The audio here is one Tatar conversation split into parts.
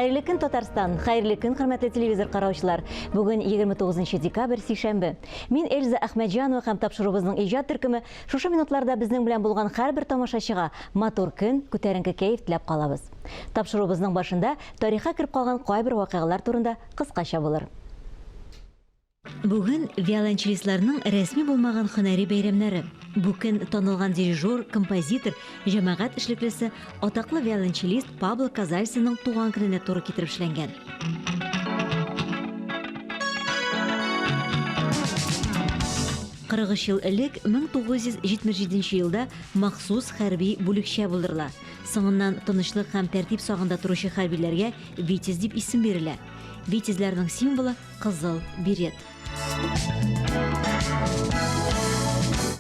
Хәерле көн, Татарстан! Хәерле көн, хөрмәтле телевизор караучылар! Бүген 29 декабрь, сишәмбе. Мин Эльза Әхмәтҗанова һәм тапшыруыбызның иҗат төркеме шушы минутларда безнең белән булган һәрбер тамашачыга матур көн, күтәренке кәеф теләп калабыз. Тапшыруыбызның башында тарихка кереп калган кайбер вакыйгалар турында кыскача булыр. Бүген виолончелистларның рәсми булмаган һөнәри бәйрәмнәре. Бу көн танылган дирижер, композитор, җәмәгать эшлеклесе, атаклы виолончелист Пабло Казальсының туган көненә туры китереп эшләнгән. 43 ел элек, 1977 елда махсус хәрби бүлекчә булдырыла. Соңыннан тынычлык һәм тәртип сагында торучы хәрбиләргә Витязь дип исем бирелә. Витязьләрнең символы, Кызыл берет.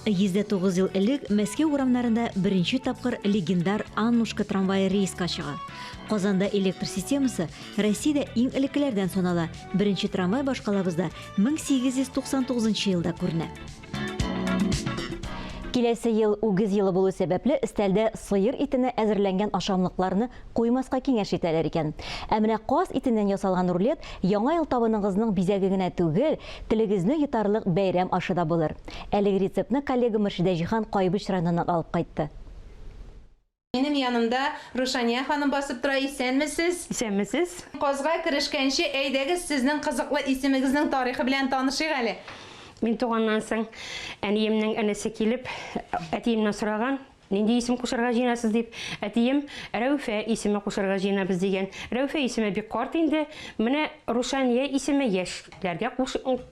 109 ел элек Мәскәү урамнарында беренче тапкыр легендар Аннушка трамвае рейска чыга. Казанда электр системасы Россиядә иң элеккеләрдән санала. Беренче трамвай башкалабызда 1899 елда күренә. Киләсе ел үгез елы булу сәбәпле, өстәлдә сыер итенә әзерләнгән ашамлыкларны куймаска киңәш итәләр икән. Ә менә каз итеннән ясалган рулет Яңа ел табыныгызның бизәге генә түгел, телегезне йотарлык бәйрәм ашы да булыр. Әлеге рецептны коллегам Мөршидә Җиһан Кайбыч районыннан алып кайтты. Минем янымда Рушания ханым басып тора, исәнмесез! Исәнмесез! Казга керешкәнче, әйдәгез, сезнең кызыклы исемегезнең тарихы белән танышыйк әле. Мин туганнан соң, әниемнең энесе килеп, әтиемнән сораган, нинди исем кушарга җыенасыз дип. Әтием, Рәүфә исеме кушарга җыенабыз дигән. Рәүфә исеме бик карт инде, менә Рушания исеме яшьләргә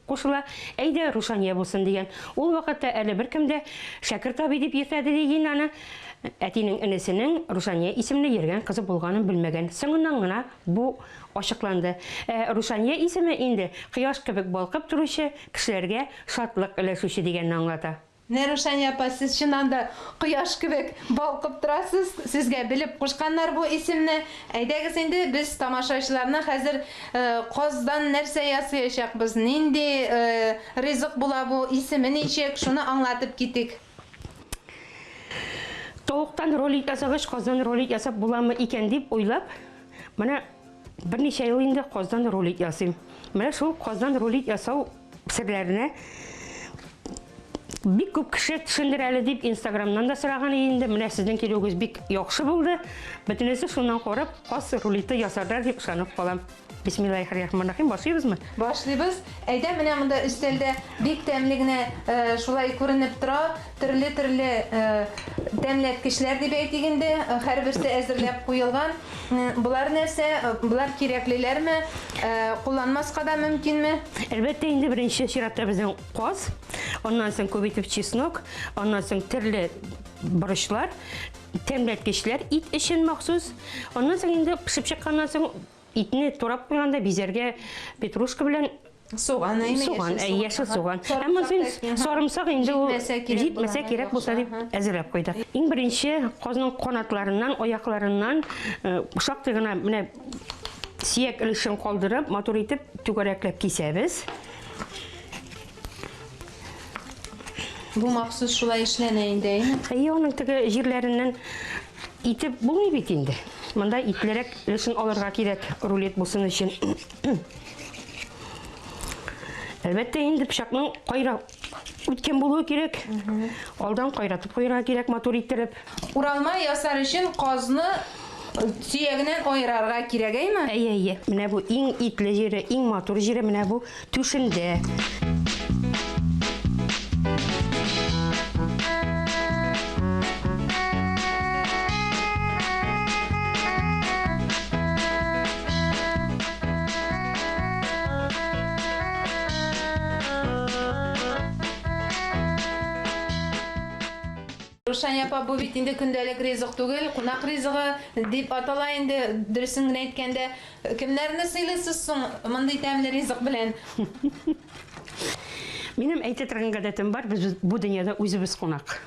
кушыла, әйдә Рушания булсын дигән. Ул вакытта әле беркем дә Шәкерт абый дип йөртә ди аны. Әтинең энесенең Рушания исемле йөргән кызы булганын белмәгән. Соңыннан гына бу ачыкланды. Ә Рушания исеме инде кояш кебек балкып торучы, кешеләргә шатлык өләшүче дигәнне аңлата. Менә, Рушания апа, сез чыннан да кояш кебек балкып торасыз. Сезгә белеп кушканнар бу исемне. Әйдәгез инде, без тамашачыларны хәзер каздан нәрсә ясыячакбыз, нинди ризык була бу, исеме ничек, шуны аңлатып китик. Тавыктан ролик ясагач, каздан ролик ясап буламы икән дип уйлап, менә берничә ел инде каздан ролик ясыйм. Менә шул каздан ролик ясау серләренә бик күп кеше төшендер әле дип Инстаграмнан да сораган иде инде. Менә сезнең килүегез бик яхшы булды. Бөтенесе шуннан карап, каз рулеты ясарлар дип ышанып калам. Бисмиллаһир-рахманир-рахим. Башлыйбызмы? Башлыйбыз. Әйдә, менә монда өстәлдә бик тәмле генә шулай күренеп тора. Төрле-төрле тәмләткечләр дип әйтик инде. Һәрберсе әзерләп куелган. Болар нәрсә? Болар кирәклеләрме? Кулланмаска да мөмкинме? Әлбәттә инде, беренче чиратта безнең каз, аннан соң күп итеп чеснок, аннан соң төрле борычлар, тәмләткечләр ит өчен махсус. Аннан соң инде пешеп чыкканнан соң Итне турап куйганда бизәргә петрушка белән Суган, әйме? Суган, әй, яшел суган. Һәм монысы сарымсак инде ул җитмәсә кирәк булса дип әзерләп куйдык. Иң беренче казның канатларыннан, аякларыннан э, шактый гына менә сөяк өлешен калдырып, матур итеп түгәрәкләп кисәбез. Бу махсус шулай эшләнә инде, әйме? Әйе, аның теге җирләреннән итеп булмый бит инде. Монда итлерәк өлешен алырга кирәк, рулет булсын өчен. Әлбәттә инде пычакның кайра үткән булуы кирәк. Алдан кайратып куярга кирәк, матур иттереп. Уралма ясар өчен казны сөягеннән аерарга кирәк, әйме? Әйе, әйе. Менә бу иң итле җире, иң матур җире менә бу түшендә. Рушания апа, бу бит инде көндәлек ризык түгел, кунак ризыгы дип атала инде, дөресен генә әйткәндә. Кемнәрне сыйлыйсыз соң мондый тәмле ризык белән? Минем әйтә торган гадәтем бар, без бу дөньяда үзебез кунак.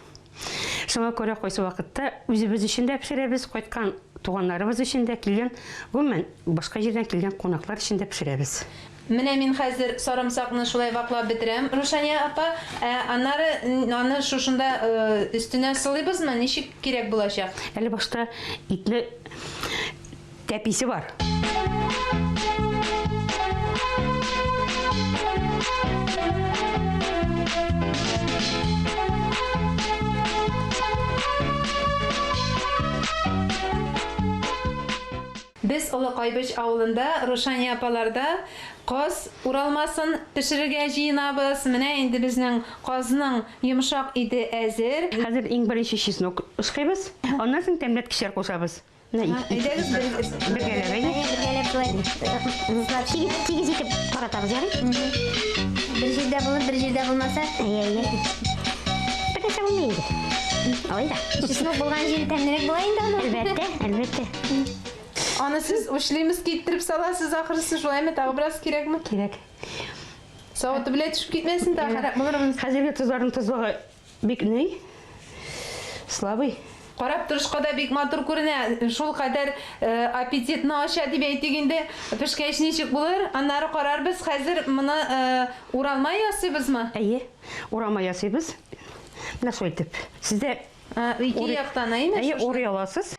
Шуңа күрә кайсы вакытта үзебез өчен дә пешерәбез, кайткан туганнарыбыз өчен дә, килгән, гомумән, башка җирдән килгән кунаклар өчен дә пешерәбез. Менә мин хәзер сарымсакны шулай ваклап бетерәм, Рушания апа. Ә аннары аны шушында өстенә сылыйбызмы? Ничек кирәк булачак? Әле башта итне тәписе бар. Без Олы Кайбыч авылында Рушания апаларда каз уралмасын пешерергә җыенабыз. Менә инде безнең казның йомшак ите әзер. Хәзер иң беренче чеснок ышкыйбыз, аннан соң тәмләткечләр кушабыз. Менә Әйдәгез бергәләп, әйдә. Бергәләп шулай ныклап тигез, тигез итеп таратабыз, ярый? Бер җирдә булып, бер җирдә булмаса. Әйе, әйе. Бер нәрсә булмый инде. Алай да. Чеснок булган җире тәмлерәк була инде аның. Әлбәттә, әлбәттә. Аны сез учлыймыз иттереп саласыз ахрысы, шулаймы? Тагы бераз кирәкме? Кирәк. Савыты белән төшеп китмәсен, тагы харап булырмыз. Хәзерге тозларның тозлыгы бик ни? Слабый. Карап торышка да бик матур күренә. Шул кадәр э, аппетитны ача дип әйтик инде. Пешкәч ничек булыр? Аннары карарбыз. Хәзер моны э, уралма ясыйбызмы? Әйе, урама ясыйбыз. Менә шулай итеп. Сездә Ике яктан, әйеме? Әйе, урый аласыз.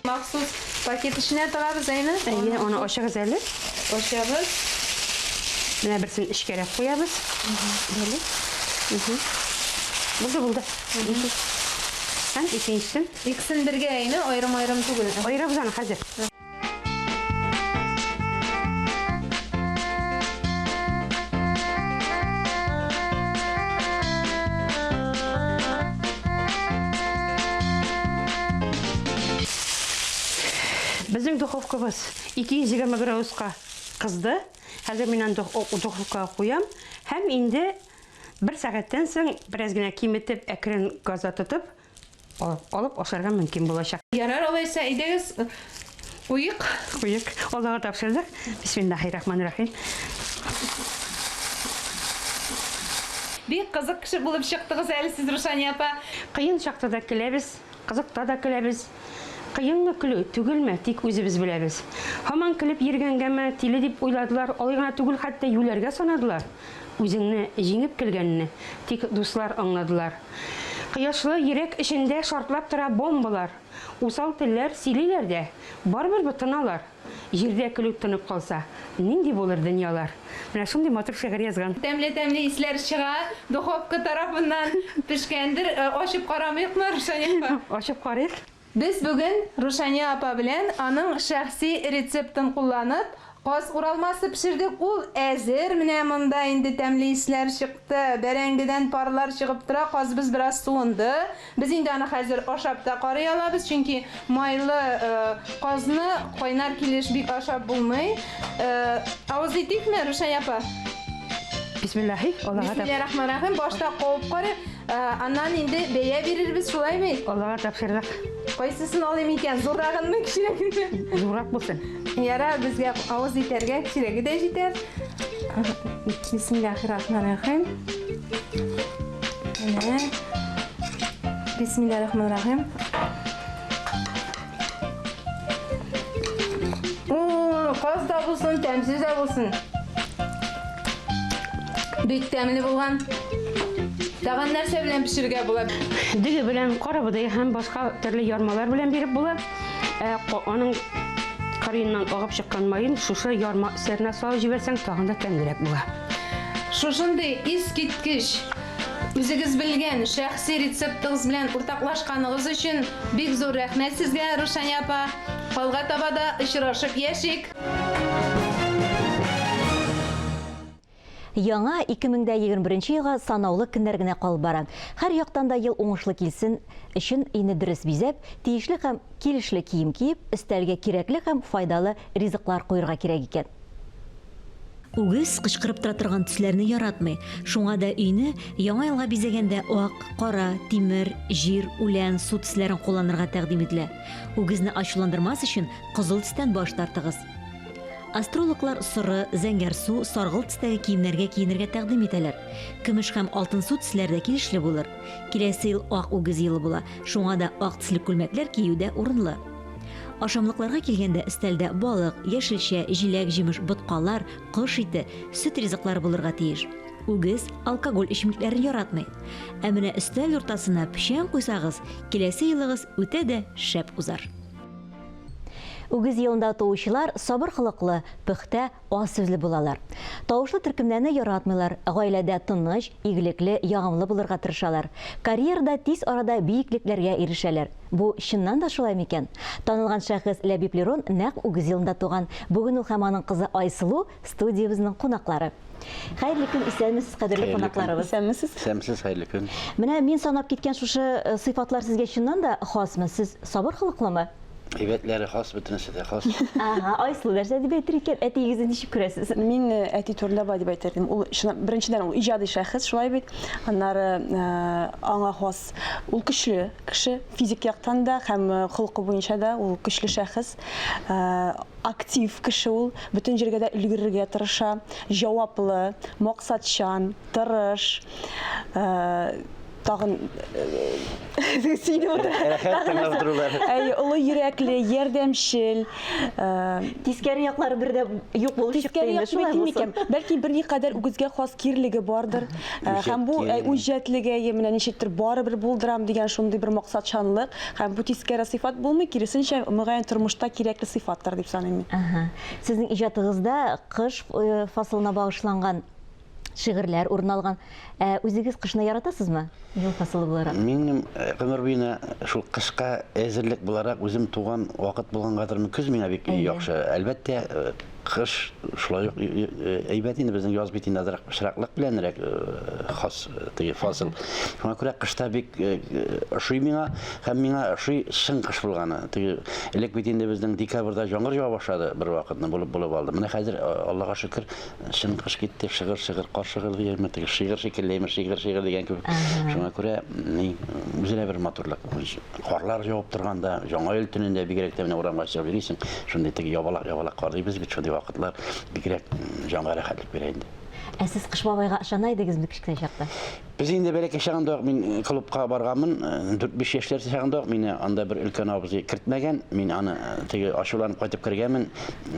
Махсус пакет эченә тыгабыз, әйеме? Әйе, аны ачыгыз әле. Ачабыз. Менә берсен эчкәрәк куябыз. Әле. Булды, булды. Һәм икенчесен. Икесен бергә, әйеме? Аерым-аерым түгел. Аерабыз аны хәзер. Безнең духовкабыз 220 градуска кызды. Хәзер мин аны духовкага куям һәм инде бер сәгатьтән соң бераз генә киметеп, әкрен газда тотып, алып ашарга мөмкин булачак. Ярар, алайса, әйдәгез, куйык. Куйык. Аллага тапшырдык. Бисмиллахи-рахмани-рахим. Бик кызык кеше булып чыктыгыз әле сез, Рушания апа. Кыен чакта да көләбез, кызыкта да көләбез. Кыенмы көлү, түгелме, тик үзебез беләбез. Һаман көлеп йөргәнгәме, тиле дип уйладылар, алай гына түгел, хәтта юләргә санадылар. Үзеңне җиңеп көлгәнне тик дуслар аңладылар. Кояшлы йөрәк эчендә шартлап тора бомбалар. Усал телләр сөйлиләр дә, барыбер бытыналар. Җирдә көлү тынып калса, нинди булыр дөньялар? Менә шундый матур шигырь язган. Тәмле-тәмле исләр чыга духовка тарафыннан пешкәндер. Ачып карамыйкмы, Рушания апа? Ачып карыйк. Без бүген Рушания апа белән аның шәхси рецептын кулланып, каз уралмасы пешердек. Ул әзер. Менә монда инде тәмле исләр чыкты. Бәрәңгедән парлар чыгып тора. Казыбыз бераз суынды. Без инде аны хәзер ашап та карый алабыз, чөнки майлы казны кайнар килеш бик ашап булмый. Авыз итикме, Рушания апа? Бисмиллахи, Аллага тап. Бисмиллахи Башта кабып карыйк, аннан инде бәя бирербез, шулай бит? Аллага тапшырдык. Кайсысын алыйм икән, зуррагынмы, кечерәгенме? Зуррак булсын. Ярар, безгә авыз итәргә кечерәге дә җитәр. Бисмиллахи-рахмани-рахим. Менә. Бисмиллахи-рахмани-рахим. Каз да булсын, тәмсез дә булсын. Бик тәмле булган. Тагын нәрсә белән пешерергә була? Дөге белән, карабодай һәм башка төрле ярмалар белән биреп була. Ә аның кырыеннан агып чыккан маен шушы ярма өсләренә салып җибәрсәң, тагын да тәмлерәк була. Шушындый искиткеч үзегез белгән шәхси рецептыгыз белән уртаклашканыгыз өчен бик зур рәхмәт сезгә, Рушания апа. Алга таба да очрашып яшик. Яңа 2021 елга санаулы көннәр генә калып бара. Һәр яктан да ел уңышлы килсен өчен өйне дөрес бизәп, тиешле һәм килешле кием киеп, өстәлгә кирәкле һәм файдалы ризыклар куерга кирәк икән. Үгез кычкырып тора торган төсләрне яратмый. Шуңа да өйне Яңа елга бизәгәндә ак, кара, тимер, җир, үлән, су төсләрен кулланырга тәкъдим ителә. Үгезне ачуландырмас өчен кызыл төстән баш тартыгыз. Астрологлар соры, зәңгәрсу, саргылт төстәге киемнәргә киенергә тәкъдим итәләр. Көмеш һәм алтынсу төсләр дә килешле булыр. Киләсе ел ак үгез елы була, шуңа да ак төсле күлмәкләр кию дә урынлы. Ашамлыкларга килгәндә, өстәлдә балык, яшелчә, җиләк-җимеш, боткалар, кош ите, сөт ризыклары булырга тиеш. Үгез алкоголь эчемлекләрен яратмый. Ә менә өстәл уртасына печән куйсагыз, киләсе елыгыз үтә дә шәп узар. Үгез елында туучылар сабыр холыклы, пөхтә, аз сүзле булалар. Тавышлы төркемнәрне яратмыйлар, гаиләдә тыныч, игелекле, ягымлы булырга тырышалар. Карьерада тиз арада биеклекләргә ирешәләр. Бу чыннан да шулай микән? Танылган шәхес Ләбиб Лерон нәкъ үгез елында туган. Бүген ул һәм аның кызы Айсылу, студиябезнең кунаклары. Хәерле көн, исәнмесез, кадерле Хәерле көн. кунакларыбыз. Исәнмесез. Исәнмесез, хәерле көн. Менә мин санап киткән шушы э, сыйфатлар сезгә чыннан да хасмы? Сез сабыр холыклымы? Әйбәтләре хас, бөтенесе дә хас. Ага, Айсылу нәрсә дип әйтер икән? Әтиегезне ничек күрәсез? Мин э, әти турында былай дип әйтер идем. Ул чынлап, беренчедән ул иҗади шәхес, шулай бит. Аннары э, аңа хас ул көчле кеше, физик яктан да һәм э, холкы буенча да ул көчле шәхес. Э, актив кеше ул, бөтен җиргә дә өлгерергә тырыша, җаваплы, максатчан, тырыш. Э, тагын сөйләп утыра. Рәхәт тыңлап торулар. Әйе, олы йөрәкле, ярдәмчел. Тискәре яклары бер дә юк булып чыкты Тискәре инде, як дип шулай әйтим булсын. микән? Бәлки берникадәр үгезгә хас кирлеге бардыр. Һәм бу үҗәтлеге, әйе, менә ничектер барыбер булдырам дигән шундый бер максатчанлык. Һәм бу тискәре сыйфат булмый, киресенчә, мөгаен тормышта кирәкле сыйфаттыр дип саныйм мин. Ага. Сезнең иҗатыгызда кыш фасылына багышланган шигырьләр урын алган. Ә үзегез кышны яратасызмы? Ел фасылы буларак. Минем э, гомер буена шул кышка әзерлек буларак үзем туган вакыт булгангадырмы, көз миңа бик яхшы. Әлбәттә, э, кыш шулай ук э, әйбәт инде безнең яз бит инде азрак пычраклык беләнрәк хас теге фасыл. Шуңа күрә кышта бик ошый миңа һәм миңа ошый чын кыш булганы. Теге элек бит инде безнең декабрьдә яңгыр ява башлады бер вакытны булып булып алды. Менә хәзер Аллага шөкер Чын кыш китте, шыгыр-шыгыр кар шыгырдый, әмма теге шигырь шикелле, әмма шигырь-шигырь дигән кебек. Шуңа күрә ни, үзенә бер матурлык. Карлар явып торганда, Яңа ел төнендә бигрәк тә менә урамга чыгып йөрисең, шундый теге ябалак-ябалак кар дибез бит, шундый вакытлар бигрәк җанга рәхәтлек бирә инде. Ә сез Кыш бабайга ышана идегезме кечкенә чакта? Без инде бәләкәй чагында ук мин э, клубка барганмын, 4-5 э, яшьләр чагында ук мине анда бер өлкән абзый кертмәгән. Мин аны э, теге ачуланып кайтып кергәнмен.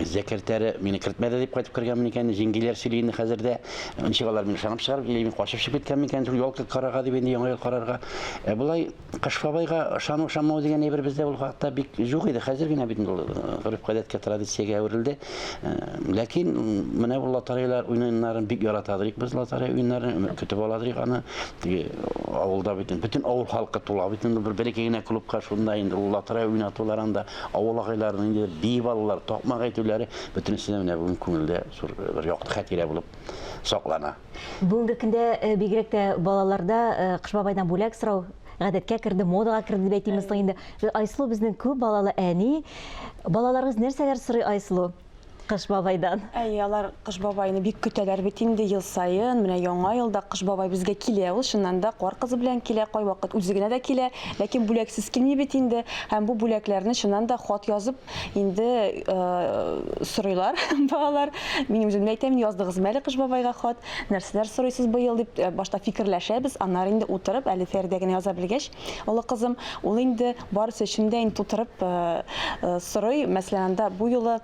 Зәкәртәре мине кертмәде дип кайтып кергәнмен икән. Җиңгиләр сөйли инде хәзер дә. Ничек алар мине ышанып чыгарып, или мин качып чыгып киткәнмен икән, шул ялка карарга дип инде Яңа ел карарга. Ә болай Кыш бабайга ышану ышанмау дигән әйбер бездә ул хакта бик юк иде. Хәзер генә бит инде ул гореф-гадәткә, традициягә әверелде. Ләкин менә бу лотереялар уеннарын бик яратадыр без лотерея уеннарын көтеп аладыр аны. Теге авылда бит бөтен авыл халкы тула бит инде бер бәләкәй генә клубка шунда инде ул лотерея уйнатулар анда авыл агайларының инде биеп алулар, такмак әйтүләре бөтенесе дә менә бүген күңелдә зур бер якты хатирә булып саклана. Бүгенге көндә э, бигрәк тә балаларда э, Кыш бабайдан бүләк сорау гадәткә керде, модага керде дип әйтимме соң инде. Айсылу безнең күп балалы әни. Балаларыгыз нәрсәләр сорый, Айсылу? Кыш бабайдан. Әйе, алар Кыш бабайны бик көтәләр бит инде ел саен. Менә Яңа елда Кыш бабай безгә килә ул, чыннан да Кар кызы белән килә, кайвакыт үзе генә дә килә, ләкин бүләксез килми бит инде. Һәм бу бүләкләрне чыннан да хат язып Инде сорыйлар балалар. Мин үзем дә әйтәм, яздыгызмы әле Кыш бабайга хат? Нәрсәләр сорыйсыз быел дип башта фикерләшәбез, аннары инде утырып, әле Фәридә генә яза белгәч, олы кызым, ул инде барысы өчен дә инде тутырып сорый. Мәсәлән, анда бу юлы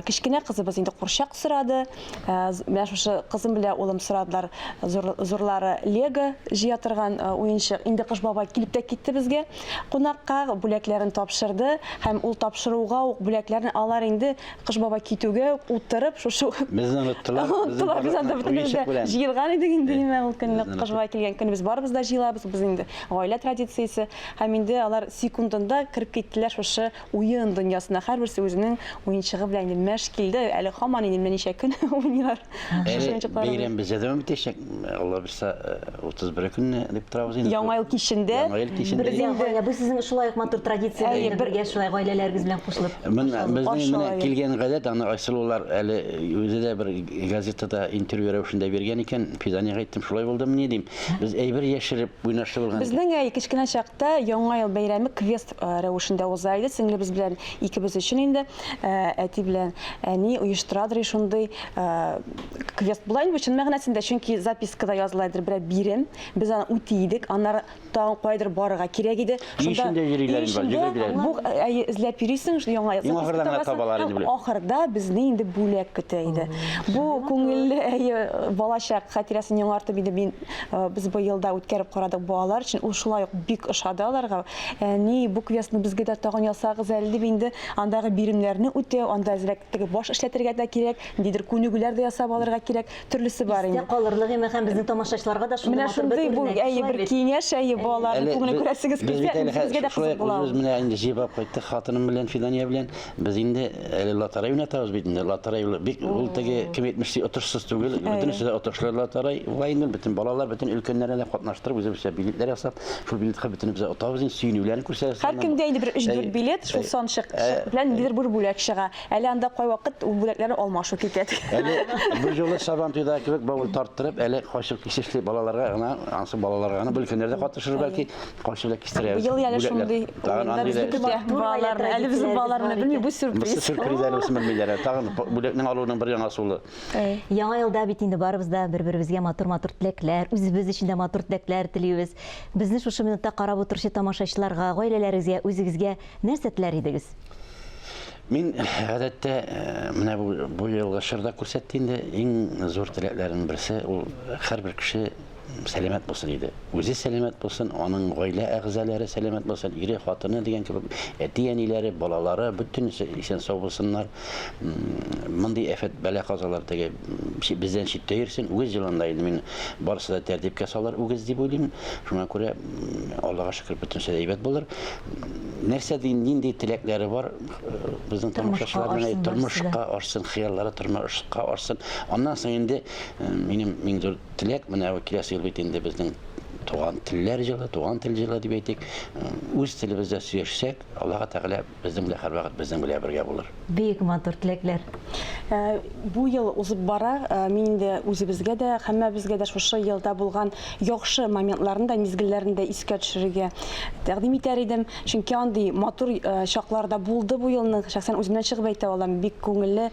кечкенә кызыбыз инде курчак сорады. Менә шушы кызым белән улым сорадылар, зурлары лего җыя торган уенчык. Инде Кыш бабай килеп тә китте безгә. Кунакка бүләкләрен тапшырды һәм ул тапшыруга ук бүләкләрне алар инде Кыш бабай китүгә үк утырып шушы Безне оныттылар. Оныттылар, без анда бөтенебез дә җыелган идек инде нимә ул көнне Кыш бабай килгән көнне без барыбыз да җыелабыз, без инде гаилә традициясе һәм инде алар секундында кереп киттеләр шушы уен дөньясына. Һәрберсе үзенең уенчыгы белән инде мәш килде. Әле һаман инде менә ничә көн уйныйлар. Әле бәйрәм бездә дәвам итәчәк. Алла бирса, 31 көнне дип торабыз инде. Яңа ел кичендә. Яңа ел кичендә. Без инде бу сезнең шулай ук матур традиция белән бергә шулай гаиләләрегез белән кушылып. Менә безнең менә килгән гадәт, аны Айсылулар әле үзе дә бер газетада интервью рәвешендә биргән икән. Фиданиягә әйттем, шулай булдымыни дим. Без әйбер яшереп уйнашлы булган. Безнең әй кечкенә чакта Яңа ел бәйрәме квест рәвешендә уза иде. Сеңлебез белән икебез өчен инде, әти белән. әни оештырадыр и шундый квест була инде бу чын мәгънәсендә, чөнки запискада языла иде берәр бирем, без аны үти идек, аннары тагын каядыр барырга кирәк иде. Өй эчендә йөриләр инде, йөгерделәр. Бу әйе, эзләп йөрисең, шул яңа Иң ахырда гына табалар инде бүләк. Ахырда безне инде бүләк көтә иде. Бу күңелле әйе, балачак хатирәсен яңартып инде мин без бу елда үткәреп карадык балалар өчен. Ул шулай ук бик ошады аларга. Әни, бу квестны безгә дә тагын ясагыз әле дип инде андагы биремнәрне үтәү, анда әзрәк теге баш эшләтергә дә кирәк, ниндидер күнегүләр дә ясап алырга кирәк. Төрлесе бар инде. Истә калырлык име һәм безнең тамашачыларга да шундый Менә матур бер шундый бу, үрнәк. әйе, Шулай бер бит? киңәш, әйе, балаларның Әле күңелен без- күрәсегез без килсә, бит әле үзегезгә дә шулай кызык була ул. үзебез менә инде җыеп алып кайттык хатыным белән, Фидания белән. Без инде әле лотерея уйнатабыз бит инде. Лотерея ул бик ул теге кем әйтмешли отышсыз түгел. Бөтенесе дә отышлы лотерея. Була инде бөтен балалар, бөтен өлкәннәрне дә катнаштырып, үзебезчә билетлар ясап, шул билетка бөтенебез дә отабыз инде, сөенүләрен күрсәтәбез. Һәркемдә инде бер өч-дүрт билет, шул сан чык белән ниндидер бер бүләк чыга. Әле анда кайвакыт ул бүләкләрне алмашу китә. Әле бу юлы Сабантуйда кебек бавыл тарттырып, әле кайчы кисешле балаларга гына, ансы балаларга гына, бу өлкәннәр дә катышыр бәлки, кайчы белән кистерәбез. Быел әле шундый уенда безне көтә балаларны. Әле безнең балалар белми, бу сюрприз. Бусы сюрприз әле бусын белмиләр. Тагын бүләкнең алуның бер яңа ысулы. Яңа елда бит инде барыбыз да бер-беребезгә матур-матур теләкләр, үзебез өчен дә матур теләкләр телибез. Безне шушы минутта карап утыручы тамашачыларга, гаиләләрегезгә, үзегезгә нәрсә теләр идегез? Мин гадәттә менә бу бу елгы чорда күрсәтте инде иң зур теләкләрнең берсе ул һәрбер кеше сәламәт булсын иде. Үзе сәламәт булсын, аның гаилә әгъзалары сәламәт булсын, ире, хатыны дигән кебек, әти-әниләре, балалары бөтенесе исән-сау булсыннар. Мондый афәт, бәла-казалар теге бездән читтә йөрсен. Үгез елында инде мин барысы да тәртипкә салыр үгез дип уйлыйм. Шуңа күрә Аллага шөкер, бөтенесе дә әйбәт булыр. Нәрсә дин, нинди теләкләре бар безнең тамашачыларның, тормышка ашсын, хыяллары тормышка ашсын. Аннан соң инде минем иң зур теләк, менә киләсе ел бит инде безнең туган телләр җылы, туган тел җылы дип әйтик. Үз телебездә сөйләшсәк, Аллаһы Тәгалә безнең белән һәрвакыт безнең белән бергә булыр. Бик матур теләкләр. Бу ел узып бара. Мин инде үзебезгә дә, һәммәбезгә дә шушы елда булган яхшы моментларны да, мизгелләрне дә искә төшерергә тәкъдим итәр идем. Чөнки андый матур чаклар да булды бу елның. Шәхсән үземнән чыгып әйтә алам, бик күңелле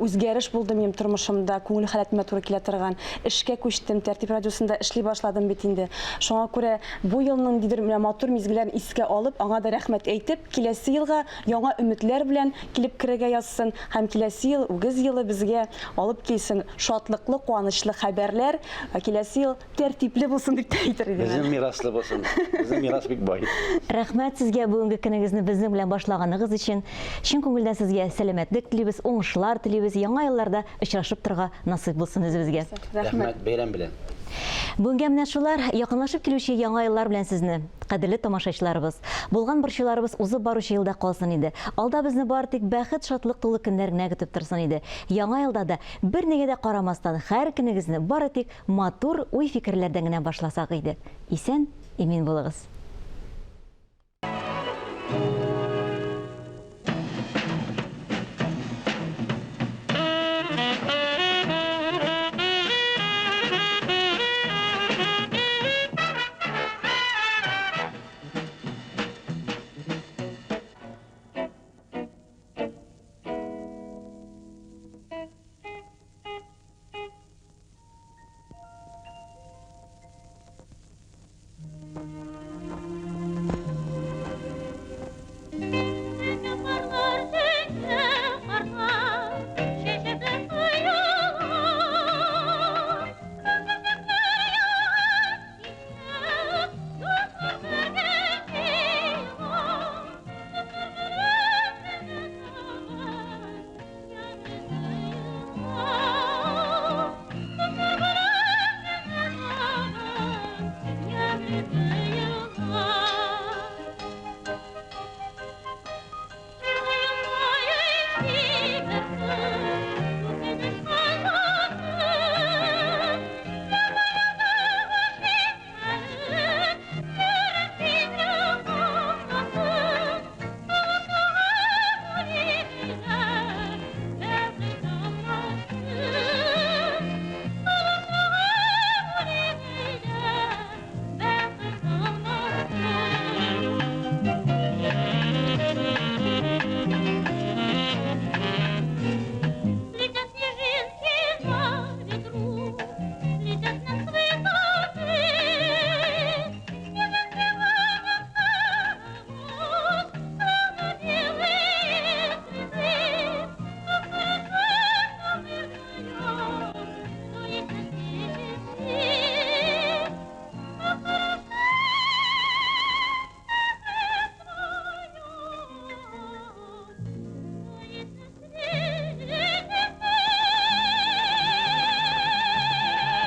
үзгәреш булды минем тормышымда, күңел халәтемә туры килә торган. Эшкә күчтем, Тәртип радиосында эшли башладым бит инде. Шуңа күрә бу елның ниндидер менә матур мизгелләрен искә алып, аңа да рәхмәт әйтеп, киләсе елга яңа өметләр белән килеп керергә язсын һәм киләсе ел Үгез елы безгә алып килсен шатлыклы, куанычлы хәбәрләр, киләсе ел тәртипле булсын дип тә әйтер идем. Безнең мираслы булсын. Безнең мирас бик бай. Рәхмәт сезгә бүгенге көнегезне безнең белән башлаганыгыз өчен. Чын күңелдән сезгә сәламәтлек телибез, уңышлар телибез. Яңа елларда очрашып торырга насыйп булсын үзебезгә. Рәхмәт, бәйрәм белән. Бүгенгә менә шулар. Якынлашып килүче яңа еллар белән сезне, кадерле тамашачыларыбыз. Булган борчуларыбыз узып баручы елда калсын иде. Алда безне бары тик бәхет, шатлык тулы көннәр генә көтеп торсын иде. Яңа елда да, бернигә дә карамастан, һәр көнегезне бары тик матур уй-фикерләрдән генә башласак иде. Исән, имин булыгыз.